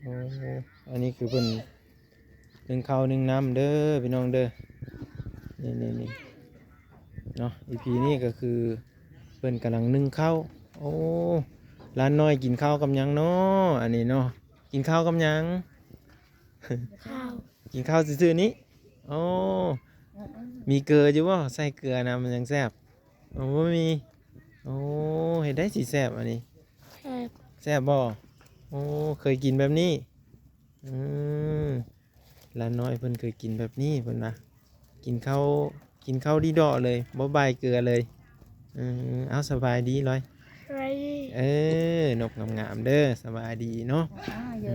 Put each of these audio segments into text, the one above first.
ໂອ້ ອັນນີ້ຄືເພິ່ນ ໜຶ້ງເຂົ້າໜຶ້ງນ້ຳເດີພີ່ນ້ອງເດີ. ນີ້ໆໆ ເນາະ ອີພີນີ້ກໍຄືເພິ່ນກຳລັງໜຶ້ງເຂົ້າ. ໂອ້ ຫຼານນ້ອຍກິນເຂົ້າກັບຫຍັງເນາະ ອັນນີ້ເນາະ? ກິນເຂົ້າກັບຫຍັງ? ເຂົ້າ ກິນເຂົ້າຊື່ໆນີ້. ໂອ້ ມີເກືອຢູ່ບໍ່? ໃສ່ເກືອນຳມັນຈັ່ງແຊບ. ໂອ້ ບໍ່ມີ. ໂອ້ ເຮັດໃດຊິແຊບອັນນີ້? ແຊບ ແຊບບໍ່? ໂອ້ ເຄີຍກິນແບບນີ້? ອືມ ຫຼານນ້ອຍເພິ່ນເຄີຍກິນແບບນີ້ ເພິ່ນວ່າ ກິນເຂົ້າ ກິນເຂົ້າດີເດາະເລີຍ ບໍ່ບາຍເກືອເລີຍ. ເອີ ເອົາ ສະບາຍດີລອຍ ສະບາຍດີ. ເອີ ນົກງາມໆເດີ ສະບາຍດີເນາະ. ອື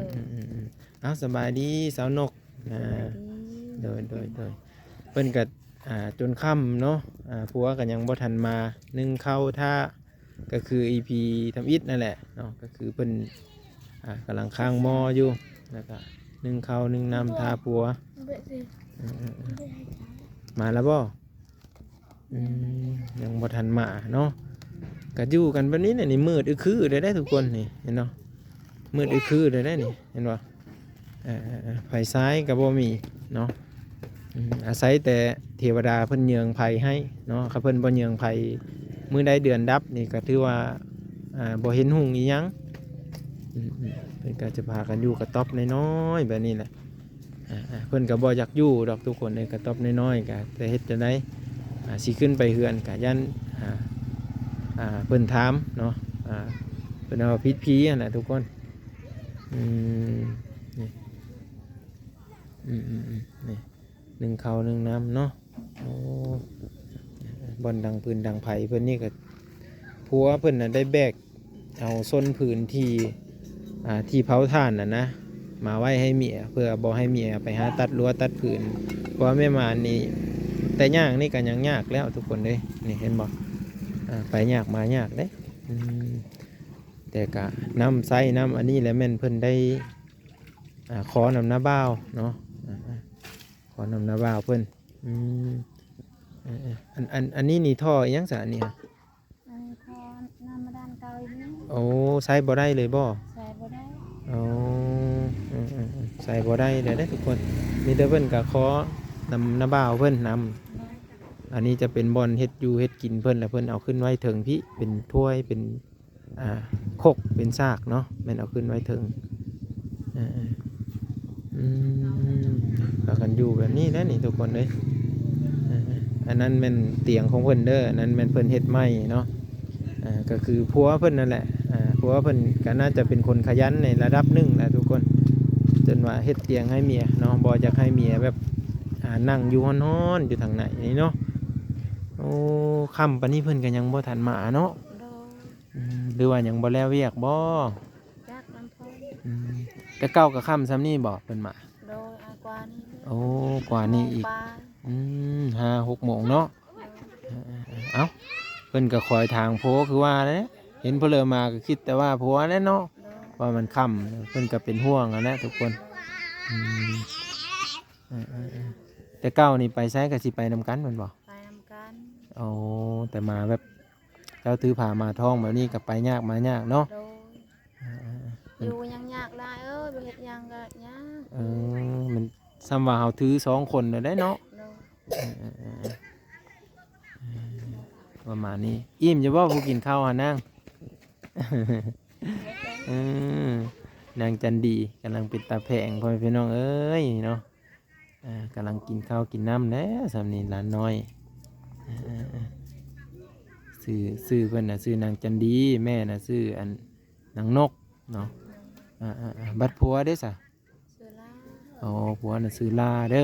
ມໆໆ ເອົາ ສະບາຍດີສາວນົກ. ສະບາຍດີ. ໂດຍໆໆ ເພິ່ນກໍ ອ່າ ຈົນຄ່ຳເນາະ ອ່າ ຜົວກໍຍັງບໍ່ທັນມາ ໜຶ້ງເຂົ້າຖ້າ ກໍຄືອີພີທຳອິດນັ້ນແຫຼະເນາະ ກໍຄືເພິ່ນ ອ່າ ກຳລັງຄ້າງໝໍ້ຢູ່ ແລ້ວກໍໜຶ້ງເຂົ້າໜຶ້ງນ້ຳຖ້າຜົວ. ເອີໆໆ ມາແລ້ວບໍ່? ອືມ ຍັງບໍ່ທັນມາເນາະ. ກໍຢູ່ກັນແບບນີ້ແຫຼະນີ້ ມືດອຶຄືເລີຍເດ້ທຸກຄົນ ນີ້ເຫັນເນາະ ມືດອຶຄືເລີຍເດ້ນີ້ ເຫັນບໍ່? ເອີໆໆ ໄຟສາຍກໍບໍ່ມີເນາະ. ອືມ ອາໄສແຕ່ເທວະດາເພິ່ນເຍືອງໄຟໃຫ້ເນາະ ຄັນເພິ່ນບໍ່ເຍືອງໄຟ ມື້ໃດເດືອນດັບນີ້ກໍຖືວ່າ ອ່າ ບໍ່ເຫັນຮຸ່ງອີ່ຫຍັງ. ອືມໆ ເພິ່ນກໍຈະພາກັນຢູ່ກະຕ໊ອບນ້ອຍໆແບບນີ້ແຫຼະ. ອ່າໆ ເພິ່ນກໍບໍ່ຢາກຢູ່ດອກທຸກຄົນເອີຍ ກະຕ໊ອບນ້ອຍໆ ກໍຈະເຮັດຈັ່ງໃດ? ອ່າ ຊິຂຶ້ນໄປເຮືອນກໍຢ້ານ ອ່າ ອ່າ ເພິ່ນຖາມເນາະ ອ່າ ເພິ່ນວ່າຜິດຜີຫັ້ນນະທຸກຄົນ. ອືມ ນີ້ ອືມໆໆ ນີ້ ໜຶ້ງເຂົ້າໜຶ້ງນ້ຳເນາະ. ໂອ້ ບ່ອນດັງຟືນດັງໄຟເພິ່ນນີ້ກໍ ຜົວເພິ່ນນະໄດ້ແບກເອົາຊົນຜືນທີ່ ອ່າ ທີ່ເຜົາຖ່ານນະນະ ມາໄວ້ໃຫ້ເມຍ ເພື່ອບໍ່ໃຫ້ເມຍໄປຫາຕັດລົວຕັດຜືນ ເພາະວ່າແມ່ມານນີ້ ແຕ່ຍ່າງນີ້ກໍຍັງຍາກແລ້ວທຸກຄົນເອີຍ ນີ້ເຫັນບໍ່? ອ່າ ໄປຍາກມາຍາກເດ້. ອືມ ແຕ່ກະນຳໃຊ້ນຳອັນນີ້ແຫຼະ ແມ່ນເພິ່ນໄດ້ ອ່າ ຂໍນຳນ້າບ່າວເນາະ ອ່າ ຂໍນຳນ້າບ່າວເພິ່ນ. ອືມ ເອີໆ ອັນ ອັນ ອັນນີ້ນີ້ທໍ່ອີ່ຫຍັງຊະອັນນີ້? ອັນນີ້ທໍ່ນ້ຳບາດານເກົ່າອີກນີ້. ໂອ້ ໃຊ້ບໍ່ໄດ້ເລີຍບໍ່? ໃຊ້ບໍ່ໄດ້. ໂອ້ ເອີໆໆ ໃຊ້ບໍ່ໄດ້ເລີຍເດ້ທຸກຄົນ. ມີແຕ່ເພິ່ນກໍຂໍນຳນ້າບ່າວເພິ່ນນຳ. ໂດຍ. ອັນນີ້ຈະເປັນບ່ອນເຮັດຢູ່ເຮັດກິນເພິ່ນ ແລ້ວເພິ່ນເອົາຂຶ້ນໄວ້ເທິງພີ້ ເປັນຖ້ວຍ ເປັນ ອ່າ ຄົກເປັນຊາກເນາະ ແມ່ນເອົາຂຶ້ນໄວ້ເທິງ. ເອີໆ ອືມ ພາກັນຢູ່ແບບນີ້ແຫຼະນີ້ທຸກຄົນເອີຍ. ເອີໆ ອັນນັ້ນແມ່ນຕຽງຂອງເພິ່ນເດີ ອັນນັ້ນແມ່ນເພິ່ນເຮັດໃໝ່ເນາະ. ເອີ ກໍຄືຜົວເພິ່ນນັ້ນແຫຼະ ອ່າ ຜົວເພິ່ນກໍໜ້າຈະເປັນຄົນຂະຫຍັນໃນລະດັບໜຶ່ງແຫຼະທຸກຄົນ ຈົນວ່າເຮັດຕຽງໃຫ້ເມຍເນາະ ບໍ່ຢາກໃຫ້ເມຍແບບ ອ່າ ນັ່ງຢູ່ຮ້ອນໆຢູ່ທາງໃນນີ້ເນາະ. ໂອ້ ຄ່ຳປານນີ້ເພິ່ນກໍຍັງບໍ່ທັນມາເນາະ. ໂດຍ. ອືມ ຫຼືວ່າຍັງບໍ່ແລ້ວວຽກບໍ່? ຈັກນຳເພິ່ນ. ອືມ ແຕ່ເກົ່າກໍຄ່ຳສ່ຳນີ້ບໍ່ເພິ່ນມາ? ໂດຍ ອາ ກວ່ານີ້. ໂອ້ ກວ່ານີ້ອີກ. ປາຍ. ອືມ ຫ້າຫົກໂມງເນາະ. ໂດຍ. ເອີໆໆ ເອົ້າ ເພິ່ນກໍຄອຍທາງໂພຄືວ່າແຫຼະ ເຫັນເພິ່ນເລີມາກໍຄິດແຕ່ວ່າຜົວແຫຼະເນາະ. ໂດຍ. ວ່າມັນຄ່ຳ ເພິ່ນກໍເປັນຫ່ວງຫັ້ນແຫຼະທຸກຄົນ. ອືມ ເອີໆໆ ແຕ່ເກົ່ານີ້ໄປໃສກໍຊິໄປນຳກັນແມ່ນບໍ່? ໄປນຳກັນ. ໂອ້ ແຕ່ມາແບບ ເຈົ້າຖືພາມາທ້ອງແບບນີ້ກໍໄປຍາກມາຍາກເນາະ. ໂດຍ. ເອີໆໆ ຢູ່ຍັງຍາກຫຼາຍເອີຍ ບໍ່ເຮັດຫຍັງກໍຍາກ. ເອີ ມັນສ່ຳວ່າເຮົາຖືສອງຄົນແລ້ວໄດ໋ເນາະ. ໂດຍ. ເອີໆໆໆ ປະມານນີ້. ອີ່ມຢູ່ບໍ່ຜູ້ກິນເຂົ້າຫັ້ນນາງ? ເອີ ນາງຈັນດີກຳລັງເປັນຕາແພງ ພໍ່ແມ່ພີ່ນ້ອງເອີຍເນາະ. ອ່າ ກຳລັງກິນເຂົ້າກິນນ້ຳແລ້ວສ່ຳນີ້ຫຼານນ້ອຍ. ເອີໆໆ ຊື່ ຊື່ເພິ່ນນະຊື່ນາງຈັນດີ ແມ່ນະຊື່ອັນນາງນົກເນາະ. ອ່າໆໆ ບັດຜົວເດ້ສະ? ຊື່ລາ. ອໍ ຜົວນະຊື່ລາເດີ.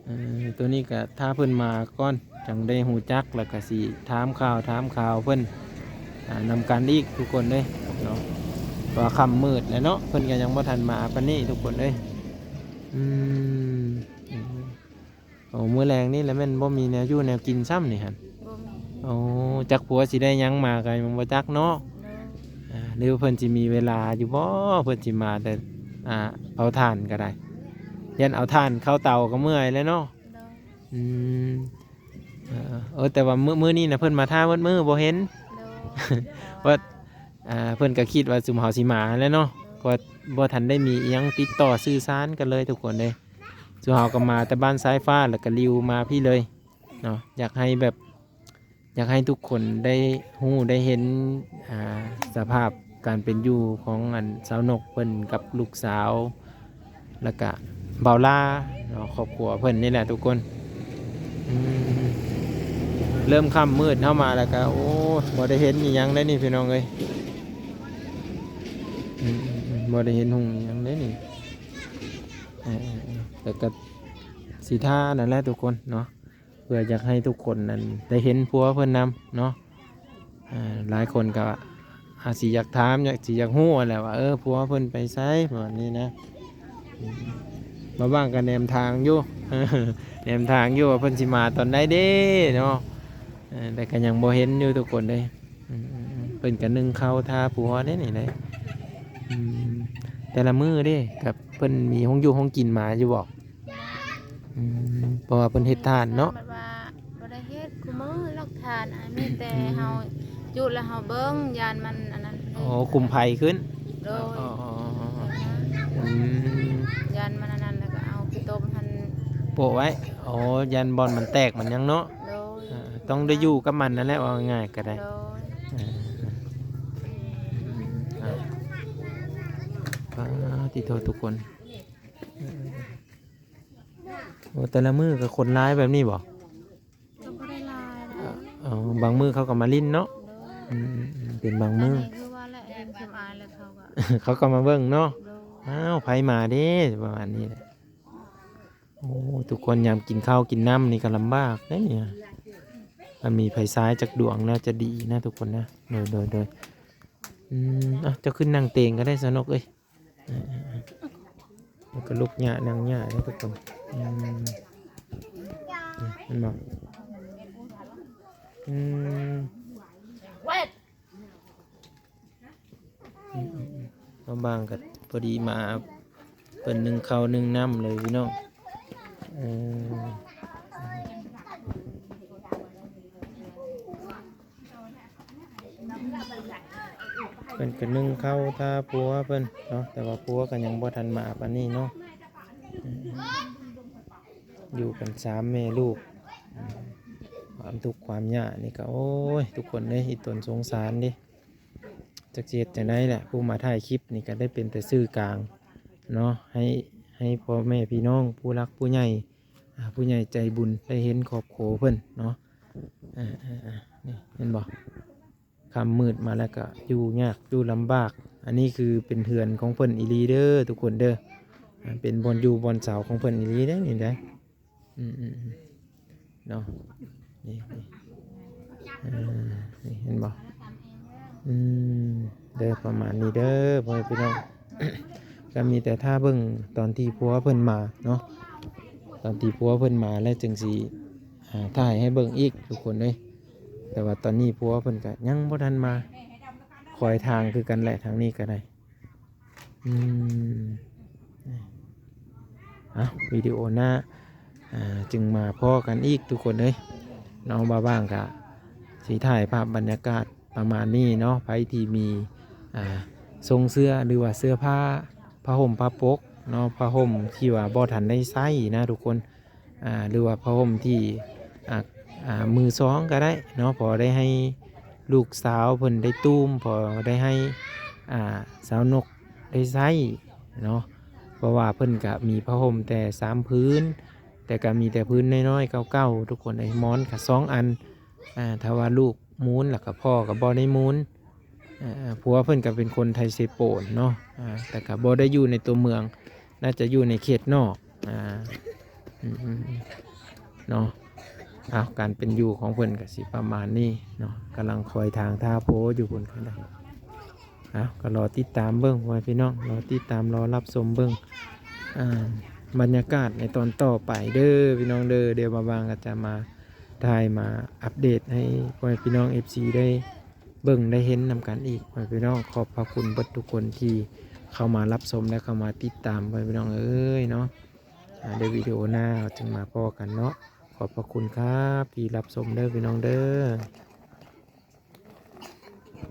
ເອີ ໂຕນີ້ກະຖ້າເພິ່ນມາກ່ອນ ຈັ່ງໄດ້ຮູ້ຈັກ ແລ້ວກະຊິຖາມຂ່າວ ຖາມຂ່າວເພິ່ນ ອ່າ ນຳກັນອີກທຸກຄົນເດີເນາະ. ວ່າຄ່ຳມືດແລ້ວເນາະ ເພິ່ນກະຍັງບໍ່ທັນມາປານນີ້ທຸກຄົນເອີຍ. ອືມ ອືມ ໂອ້ ມື້ແລງນີ້ລະແມ່ນບໍ່ມີແນວຢູ່ແນວກິນຊ້ຳນີ້ຫັ້ນ. ບໍ່ມີ. ໂອ້ ຈັກຜົວຊິໄດ້ຫຍັງມາກໍຍັງບໍ່ຈັກເນາະ. ໂດຍ. ອ່າ ຫຼືວ່າເພິ່ນຊິມີເວລາຢູ່ບໍ່ ເພິ່ນຊິມາແຕ່ ອ່າ ເຜົາຖ່ານກໍໄດ້ ຢ້ານເອົາຖ່ານເຂົ້າເຕົາກໍເມື່ອຍແລ້ວເນາະ. ໂດຍ. ອືມ ເອີ ເອີ ແຕ່ວ່າມື້ ມື້ນີ້ນະເພິ່ນມາຖ້າໝົດມື້ບໍ່ເຫັນ. ໂດຍ. ວ່າ ອ່າ ເພິ່ນກໍຄິດວ່າຊຸມເຮົາຊິມາແຫຼະເນາະ. ໂດຍ. ບໍ່ ບໍ່ທັນໄດ້ມີອີ່ຫຍັງຕິດຕໍ່ສື່ສານກັນເລີຍທຸກຄົນເອີຍ. ສູ່ເຮົາກໍມາແຕ່ບ້ານຊາຍຟ້າ ແລ້ວກໍລິວມາພີ້ເລີຍເນາະ. ຢາກໃຫ້ແບບ ຢາກໃຫ້ທຸກຄົນໄດ້ຮູ້ໄດ້ເຫັນ ອ່າ ສະພາບການເປັນຢູ່ຂອງອັນສາວນົກເພິ່ນກັບລູກສາວ ແລ້ວກະບ່າວລາເນາະ ຄອບຄົວເພິ່ນນີ້ແຫຼະທຸກຄົນ. ອືມ ເລີ່ມຄ່ຳມືດເຮົາມາແລ້ວກະ ໂອ້ ບໍ່ໄດ້ເຫັນອີ່ຫຍັງເດ້ນີ້ພີ່ນ້ອງເອີຍ. ອືມ ບໍ່ໄດ້ເຫັນຫຸ່ງອີ່ຫຍັງເດ້ນີ້. ເອີ ແລ້ວກະຊິທານັ້ນແຫຼະທຸກຄົນເນາະ. ເພື່ອຢາກໃຫ້ທຸກຄົນນັ້ນໄດ້ເຫັນຜົວເພິ່ນນຳເນາະ. ອ່າ ຫຼາຍຄົນກໍອາດຊິຢາກຖາມ ຢາກ ຊິຢາກຮູ້ຫັ້ນແຫຼະວ່າ ເອີ ຜົວເພິ່ນໄປໃສ ປະມານນີ້ນະ. ອືມ ບາງໆກໍແນມທາງຢູ່ ແນມທາງຢູ່ວ່າເພິ່ນຊິມາຕອນໃດເດ້ເນາະ. ເອີ ແຕ່ກໍຍັງບໍ່ເຫັນຢູ່ທຸກຄົນເດ້. ອືມ ເພິ່ນກໍໜຶ້ງເຂົ້າຖ້າຜົວເດ້ນີ້ເດ້. ອືມ ແຕ່ລະມື້ເດ້ ກັບເພິ່ນມີໂຮງຢູ່ໂຮງກິນມາຢູ່ບໍ່? ອືມ ເພາະວ່າເພິ່ນເຮັດຖ່ານເນາະ. ແບບວ່າບໍ່ໄດ້ເຮັດ ຄູ່ມື້ລອກຖ່ານ ອາ ມີແຕ່ເຮົາ ອືມ ຈຸດແລ້ວເຮົາເບິ່ງ ຢ້ານມັນອັນນັ້ນ. ອໍ ຄຸມໄຟຂຶ້ນ. ໂດຍ. ອໍ ອືມ ຢ້ານມັນອັນນັ້ນ ແລ້ວກໍເອົາຂີ້ຕົມຫັ້ນໂປະໄວ້. ອໍ ຢ້ານບ່ອນມັນແຕກມັນຫຍັງເນາະ. ໂດຍ. ອ່າ ຕ້ອງໄດ້ຢູ່ກັບມັນນັ້ນແຫຼະ ເວົ້າງ່າຍໆກໍໄດ້. ໂດຍ. ອ່າ ອ່າ ປາດຕິໂທ ທຸກຄົນ. ໂອ້ ແຕ່ລະມື້ກໍຄົນຫຼາຍແບບນີ້ບໍ່? ກໍບໍ່ໄດ້ຫຼາຍນະ. ອໍ ບາງມື້ເຂົາກໍມາຫຼິ້ນເນາະ. ໂດຍ. ອືມ ເປັນບາງມື້. ອັນນີ້ຄືວ່າແຫຼະ ເຫັນເຂັມອາຍແລ້ວເຂົາກໍ ເຂົາກໍມາເບິ່ງເນາະ. ໂດຍ. ອ້າວ ໃຜມາເດ້ ປະມານນີ້ແຫຼະ. ໂອ້ ທຸກຄົນ ຍາມກິນເຂົ້າກິນນ້ຳນີ້ກໍລຳບາກເດ້ນີ້. ຄັນມີໄຟສາຍຈັກດວງໜ້າຈະດີນະທຸກຄົນນະ. ໂດຍ ໂດຍ ໂດຍ. ອືມ ເອົາ ເຈົ້າຂຶ້ນນັ່ງເຕງກໍໄດ້ ສາວນົກເອີຍ. ເອີ ເອີ ເອີ ແລ້ວກໍລຸກຍາກນັ່ງຍາກເດ້ທຸກຄົນ. ອືມ ເຫັນບໍ່? ອືມ ອືມ ອືມ ອືມ ເຮົາບາງກໍພໍດີມາ ເພິ່ນໜຶ້ງເຂົ້າໜຶ້ງນ້ຳເລີຍພີ່ນ້ອງ. ເອີ ເພິ່ນກໍໜຶ້ງເຂົ້າຖ້າຜົວເພິ່ນເນາະ ແຕ່ວ່າຜົວກໍຍັງບໍ່ທັນມາປານນີ້ເນາະ. ອືມ ຢູ່ກັນສາມແມ່ລູກ ຄວາມທຸກຄວາມຍາກນີ້ກໍ ໂອ້ຍ ທຸກຄົນເອີຍ ອີ່ຕົນສົງສານເດ້. ຈັກຊິເຮັດຈັ່ງໃດແຫຼະ ຜູ້ມາຖ່າຍຄລິບນີ້ກໍໄດ້ເປັນແຕ່ສື່ກາງເນາະ ໃຫ້ ໃຫ້ພໍ່ແມ່ພີ່ນ້ອງ ຜູ້ຫຼັກຜູ້ໃຫຍ່ ອ່າ ຜູ້ໃຫຍ່ໃຈບຸນໄດ້ເຫັນຄອບຄົວເພິ່ນເນາະ. ອ່າ ນີ້ເຫັນບໍ່? ຄ່ຳມືດມາແລ້ວກໍຢູ່ຍາກຢູ່ລຳບາກ. ອັນນີ້ຄືເປັນເຮືອນຂອງເພິ່ນອີ່ຫຼີເດີທຸກຄົນເດີ. ອ່າ ເປັນບ່ອນຢູ່ບ່ອນເຊົາຂອງເພິ່ນອີ່ຫຼີເດ້ນີ້ເດ້. ອືມໆໆ ເນາະ ນີ້ ນີ້ ເອີ ນີ້ເຫັນບໍ່? ອືມ ເດີ ປະມານນີ້ເດີ ພໍ່ແມ່ພີ່ນ້ອງ. ກໍມີແຕ່ຖ້າເບິ່ງຕອນທີ່ຜົວເພິ່ນມາເນາະ ຕອນທີ່ຜົວເພິ່ນມາແລ້ວຈຶ່ງຊິ ອ່າ ຖ່າຍໃຫ້ເບິ່ງອີກທຸກຄົນເອີຍ. ແຕ່ວ່າຕອນນີ້ຜົວເພິ່ນກໍຍັງບໍ່ທັນມາ ຄອຍທາງຄືກັນແຫຼະ ທາງນີ້ກໍໄດ້. ອືມ ເອົາ ວິດີໂອໜ້າ ອ່າ ຈຶ່ງມາພໍ້ກັນອີກທຸກຄົນເອີຍເນາະ. ວ່າວ່າງກະຊິຖ່າຍພາບບັນຍາກາດປະມານນີ້ເນາະ. ໃຜທີ່ມີ ອ່າ ຊົງເສື້ອ ຫຼືວ່າເສື້ອຜ້າ ຜ້າຫົ່ມຜ້າປົກເນາະ ຜ້າຫົ່ມທີ່ວ່າບໍ່ທັນໄດ້ໃຊ້ນະທຸກຄົນ ອ່າ ຫຼືວ່າຜ້າຫົ່ມທີ່ ອ່າ ອ່າ ມືສອງກໍໄດ້ເນາະ ພໍໄດ້ໃຫ້ລູກສາວເພິ່ນໄດ້ຕູມ ພໍໄດ້ໃຫ້ ອ່າ ສາວນົກໄດ້ໃຊ້ເນາະ. ເພາະວ່າເພິ່ນກະມີຜ້າຫົ່ມແຕ່ສາມຜືນ ແຕ່ກະມີແຕ່ຜືນນ້ອຍໆ ເກົ່າໆ ທຸກຄົນເອີຍ. ໝອນກະສອງອັນ ອ່າ ຖ້າວ່າລູກມູນ ແລ້ວກະພໍ່ກະບໍ່ໄດ້ມູນ. ອ່າ ຜົວເພິ່ນກໍເປັນຄົນໄທເຊໂປນເນາະ ອ່າ ແຕ່ກໍບໍ່ໄດ້ຢູ່ໃນຕົວເມືອງ ໜ້າຈະຢູ່ໃນເຂດນອກ. ອ່າ ອືມໆໆ ເນາະ. ເອົາ ການເປັນຢູ່ຂອງເພິ່ນກໍຊິປະມານນີ້ເນາະ ກຳລັງຄອຍທາງທ່າໂພຢູ່ພຸ້ນກໍໄດ້. ເອົາ ກໍລໍຕິດຕາມເບິ່ງ ພໍ່ແມ່ພີ່ນ້ອງ ລໍຕິດຕາມ ລໍຮັບຊົມເບິ່ງ ອ່າ ບັນຍາກາດໃນຕອນຕໍ່ໄປເດີ ພີ່ນ້ອງເດີ. ດຽວວ່າງໆ ກໍຈະມາຖ່າຍ ມາອັບເດດໃຫ້ພໍ່ແມ່ພີ່ນ້ອງເອັຟຊີໄດ້ ເບິ່ງໄດ້ເຫັນນຳກັນອີກ ພໍ່ແມ່ພີ່ນ້ອງ. ຂອບພະຄຸນເບິດທຸກຄົນທີ່ເຂົ້າມາຮັບຊົມ ແລະ ເຂົ້າມາຕິດຕາມ ພໍ່ແມ່ພີ່ນ້ອງເອີຍເນາະ. ອ່າ ໃນວິດີໂອໜ້າເຮົາຈຶ່ງມາພໍ້ກັນເນາະ. ຂອບພະຄຸນຄັບທີ່ຮັບຊົມເດີ ພີ່ນ້ອງເດີ.